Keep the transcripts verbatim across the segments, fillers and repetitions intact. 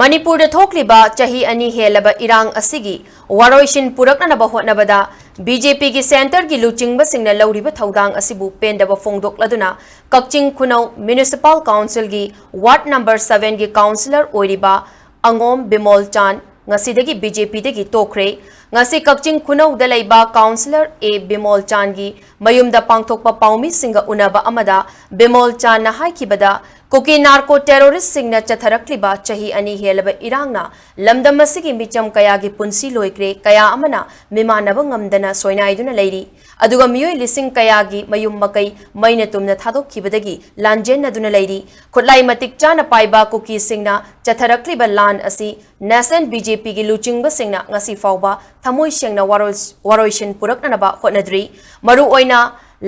ꯃꯅꯤꯄꯨꯔꯗ ꯊꯣꯛꯂꯤꯕ ꯆꯍꯤ ꯑꯅꯤ ꯍꯦꯜꯂꯕ ꯏꯔꯥꯡ ꯑꯁꯤꯒꯤ ꯋꯥꯔꯣꯏꯁꯤꯟ ꯄꯨꯔꯛꯅꯅꯕ ꯍꯣꯠꯅꯕꯗ ꯕꯤ ꯖꯦ ꯄꯤꯒꯤ ꯁꯦꯟꯇꯔꯒꯤ ꯂꯨꯆꯤꯡꯕꯁꯤꯡꯅ ꯂꯧꯔꯤꯕ ꯊꯧꯗꯥꯡ ꯑꯁꯤꯕꯨ ꯄꯦꯟꯗꯕ ꯐꯣꯡꯗꯣꯛꯂꯗꯨꯅ ꯀꯛꯆꯤꯡ ꯈꯨꯅꯧ ꯃ꯭ꯌꯨꯅꯤꯁꯤꯄꯥꯜ ꯀꯥꯎꯟꯁꯤꯜꯒꯤ ꯋꯥꯔꯗ ꯅꯝꯕꯔ ꯁꯚꯦꯟꯒꯤ ꯀꯥꯎꯟꯁꯤꯂꯔ ꯑꯣꯏꯔꯤꯕ ꯑꯉꯣꯝ ꯕꯤꯃꯣꯜ ꯆꯥꯟ ꯉꯁꯤꯗꯒꯤ ꯕꯤ ꯖꯦ ꯄꯤꯗꯒꯤ ꯇꯣꯛꯈ꯭ꯔꯦ꯫ ꯉꯁꯤ ꯀꯛꯆꯤꯡ ꯈꯨꯅꯧꯗ ꯂꯩꯕ ꯀꯥꯎꯟꯁꯤꯂꯔ ꯑꯦ ꯕꯤꯃꯣꯜ ꯆꯥꯟꯒꯤ ꯃꯌꯨꯝꯗ ꯄꯥꯡꯊꯣꯛꯄ ꯄꯥꯎꯃꯤꯁꯤꯡꯒ ꯎꯅꯕ ꯑꯃꯗ ꯕꯤꯃꯣꯜ ꯆꯥꯟꯅ ꯍꯥꯏꯈꯤꯕꯗ, ꯀꯨꯀꯤ ꯅꯥꯔꯀꯣ ꯇꯦꯔꯣꯔꯤꯁꯁꯤꯡꯅ ꯆꯠꯊꯔꯛꯂꯤꯕ ꯆꯍꯤ ꯑꯅꯤ ꯍꯦꯜꯂꯕ ꯏꯔꯥꯡꯅ ꯂꯝꯗꯝ ꯑꯁꯤꯒꯤ ꯃꯤꯆꯝ ꯀꯌꯥꯒꯤ ꯄꯨꯟꯁꯤ ꯂꯣꯏꯈ꯭ꯔꯦ, ꯀꯌꯥ ꯑꯃꯅ ꯃꯤꯃꯥꯟꯅꯕ ꯉꯝꯗꯅ ꯁꯣꯏꯅꯥꯏꯗꯨꯅ ꯂꯩꯔꯤ, ꯑꯗꯨꯒ ꯃꯤꯑꯣꯏ ꯂꯤꯁꯤꯡ ꯀꯌꯥꯒꯤ ꯃꯌꯨꯝ ꯃꯀꯩ ꯃꯩꯅ ꯇꯨꯝꯅ ꯊꯥꯗꯣꯛꯈꯤꯕꯗꯒꯤ ꯂꯥꯟꯖꯦꯟꯅꯗꯨꯅ ꯂꯩꯔꯤ꯫ ꯈꯨꯠꯂꯥꯏ ꯃꯇꯤꯛ ꯆꯥꯅ ꯄꯥꯏꯕ ꯀꯨꯀꯤꯁꯤꯡꯅ ꯆꯠꯊꯔꯛꯂꯤꯕ ꯂꯥꯟ ꯑꯁꯤ ꯅꯦꯁꯅꯦꯜ ꯕꯤ ꯖꯦ ꯄꯤꯒꯤ ꯂꯨꯆꯤꯡꯕꯁꯤꯡꯅ ꯉꯁꯤ ꯐꯥꯎꯕ ꯊꯃꯣꯏ ꯁꯦꯡꯅ ꯋꯥꯔꯣꯏ-, ꯋꯥꯔꯣꯏꯁꯤꯟ ꯄꯨꯔꯛꯅꯅꯕ ꯍꯣꯠꯅꯗ꯭ꯔꯤ꯫ ꯃꯔꯨꯑꯣꯏꯅ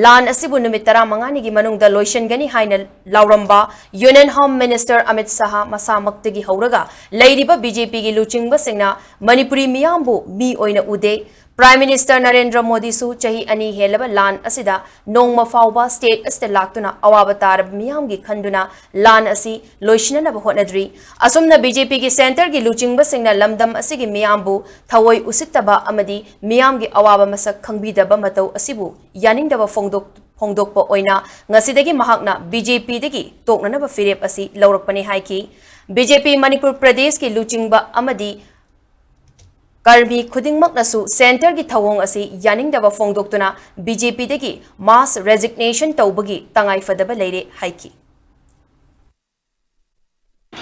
ꯂꯥꯟ ꯑꯁꯤꯕꯨ ꯅꯨꯃꯤꯠ ꯇꯔꯥꯃꯉꯥꯅꯤꯒꯤ ꯃꯅꯨꯡꯗ ꯂꯣꯏꯁꯤꯟꯒꯅꯤ ꯍꯥꯏꯅ ꯂꯥꯎꯔꯝꯕ union home minister Amit Shah ꯃꯁꯥꯃꯛꯇꯒꯤ ꯍꯧꯔꯒ ꯂꯩꯔꯤꯕ ꯕꯤ ꯖꯦ ꯄꯤꯒꯤ ꯂꯨꯆꯤꯡꯕꯁꯤꯡꯅ ꯃꯅꯤꯄꯨꯔꯤ ꯃꯤꯌꯥꯝꯕꯨ ꯃꯤ ꯑꯣꯏꯅ ꯎꯗꯦ꯫ ꯄ꯭ꯔꯥꯏꯝ ꯃꯤꯅꯤꯁꯇꯔ ꯅꯔꯦꯟꯗ꯭ꯔ ꯃꯣꯗꯤꯁꯨ ꯆꯍꯤ ꯑꯅꯤ ꯍꯦꯜꯂꯕ ꯂꯥꯟ ꯑꯁꯤꯗ ꯅꯣꯡꯃ ꯐꯥꯎꯕ ꯁ꯭ꯇꯦꯠ ꯑꯁꯤꯗ ꯂꯥꯛꯇꯨꯅ ꯑꯋꯥꯕ ꯇꯥꯔꯕ ꯃꯤꯌꯥꯝꯒꯤ ꯈꯟꯗꯨꯅ ꯂꯥꯟ ꯑꯁꯤ ꯂꯣꯏꯁꯤꯟꯅꯅꯕ ꯍꯣꯠꯅꯗ꯭ꯔꯤ꯫ ꯑꯁꯨꯝꯅ ꯕꯤ ꯖꯦ ꯄꯤꯒꯤ ꯁꯦꯟꯇꯔꯒꯤ ꯂꯨꯆꯤꯡꯕꯁꯤꯡꯅ ꯂꯝꯗꯝ ꯑꯁꯤꯒꯤ ꯃꯤꯌꯥꯝꯕꯨ ꯊꯑꯣꯏ ꯎꯁꯤꯠꯇꯕ ꯑꯃꯗꯤ ꯃꯤꯌꯥꯝꯒꯤ ꯑꯋꯥꯕ ꯃꯁꯛ ꯈꯪꯕꯤꯗꯕ ꯃꯇꯧ ꯑꯁꯤꯕꯨ ꯌꯥꯅꯤꯡꯗꯕ ꯐꯣꯡꯗꯣꯛ-, ꯐꯣꯡꯗꯣꯛꯄ ꯑꯣꯏꯅ ꯉꯁꯤꯗꯒꯤ ꯃꯍꯥꯛꯅ ꯕꯤ ꯖꯦ ꯄꯤꯗꯒꯤ ꯇꯣꯛꯅꯅꯕ ꯐꯤꯔꯦꯞ ꯑꯁꯤ ꯂꯧꯔꯛꯄꯅꯤ ꯍꯥꯏꯈꯤ꯫ ꯕꯤ ꯖꯦ ꯄꯤ ꯃꯅꯤꯄꯨꯔ ꯄ꯭ꯔꯗꯦꯁꯀꯤ ꯂꯨꯆꯤꯡꯕ ꯑꯃꯗꯤ ꯀꯔꯃꯤ ꯈꯨꯗꯤꯡꯃꯛꯅꯁꯨ ꯁꯦꯟꯇꯔꯒꯤ ꯊꯧꯑꯣꯡ ꯑꯁꯤ ꯌꯥꯅꯤꯡꯗꯕ ꯐꯣꯡꯗꯣꯛꯇꯨꯅ ꯕꯤ ꯖꯦ ꯄꯤꯗꯒꯤ ꯃꯥꯁ ꯔꯦꯖꯤꯒꯅꯦꯁꯟ ꯇꯧꯕꯒꯤ ꯇꯉꯥꯏꯐꯗꯕ ꯂꯩꯔꯦ ꯍꯥꯏꯈꯤ꯫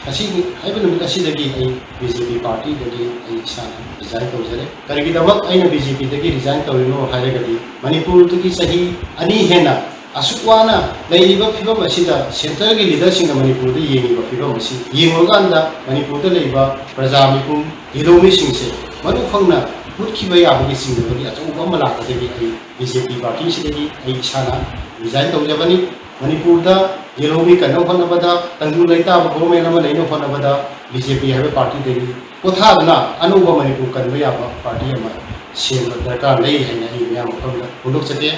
ꯉꯁꯤꯒꯤ ꯍꯥꯏꯕ ꯅꯨꯃꯤꯠ ꯑꯁꯤꯗꯒꯤ ꯑꯩ ꯕꯤ ꯖꯦ ꯄꯤ ꯄꯥꯔꯇꯤꯗꯒꯤ ꯑꯩ ꯏꯁꯥꯅ ꯔꯤꯖꯥꯏꯟ ꯇꯧꯖꯔꯦ꯫ ꯀꯔꯤꯒꯤꯗꯃꯛ ꯑꯩꯅ ꯕꯤ ꯖꯦ ꯄꯤꯗꯒꯤ ꯔꯤꯖꯥꯏꯟ ꯇꯧꯔꯤꯅꯣ ꯍꯥꯏꯔꯒꯗꯤ, ꯃꯅꯤꯄꯨꯔꯗꯒꯤ ꯆꯍꯤ ꯑꯅꯤ ꯍꯦꯟꯅ ꯑꯁꯨꯛ ꯋꯥꯅ ꯂꯩꯔꯤꯕ ꯐꯤꯕꯝ ꯑꯁꯤꯗ ꯁꯦꯟꯇꯔꯒꯤ ꯂꯤꯗꯔꯁꯤꯡꯅ ꯃꯅꯤꯄꯨꯔꯗ ꯌꯦꯡꯉꯤꯕ ꯐꯤꯕꯝ ꯑꯁꯤ ꯌꯦꯡꯂꯨꯔꯀꯥꯟꯗ ꯃꯅꯤꯄꯨꯔꯗ ꯂꯩꯔꯤꯕ ꯄ꯭ꯔꯖꯥ ꯃꯤꯄꯨꯝ, ꯌꯦꯜꯍꯧꯃꯤꯁꯤꯡꯁꯦ ꯃꯔꯨ ꯐꯪꯅ ꯃꯨꯠꯈꯤꯕ ꯌꯥꯕꯒꯤ ꯆꯤꯡꯅꯕꯒꯤ ꯑꯆꯧꯕ ꯑꯃ ꯂꯥꯛꯄꯗꯒꯤ ꯑꯩ ꯕꯤ ꯖꯦ ꯄꯤ ꯄꯥꯔꯇꯤꯁꯤꯗꯒꯤ ꯑꯩ ꯏꯁꯥꯅ ꯔꯤꯖꯥꯏꯟ ꯇꯧꯖꯕꯅꯤ꯫ ꯃꯅꯤꯄꯨꯔꯗ ꯌꯦꯜꯍꯧꯃꯤ ꯀꯟꯅꯕ ꯍꯣꯠꯅꯕꯗ, ꯇꯪꯗꯨ ꯂꯩꯇꯥꯕ ꯒꯣꯚꯔꯟꯃꯦꯟꯠ ꯑꯃ ꯂꯩꯅꯕ ꯍꯣꯠꯅꯕꯗ ꯕꯤ ꯖꯦ ꯄꯤ ꯍꯥꯏꯕ ꯄꯥꯔꯇꯤꯗꯒꯤ ꯄꯣꯊꯥꯗꯨꯅ ꯑꯅꯧꯕ ꯃꯅꯤꯄꯨꯔ ꯀꯟꯕ ꯌꯥꯕ ꯄꯥꯔꯇꯤ ꯑꯃ ꯁꯦꯝꯕ ꯗꯔꯀꯥꯔ ꯂꯩ ꯍꯥꯏꯅ ꯑꯩ ꯃꯤꯌꯥꯝ ꯃꯐꯝꯗ ꯐꯣꯡꯗꯣꯛꯆꯒꯦ꯫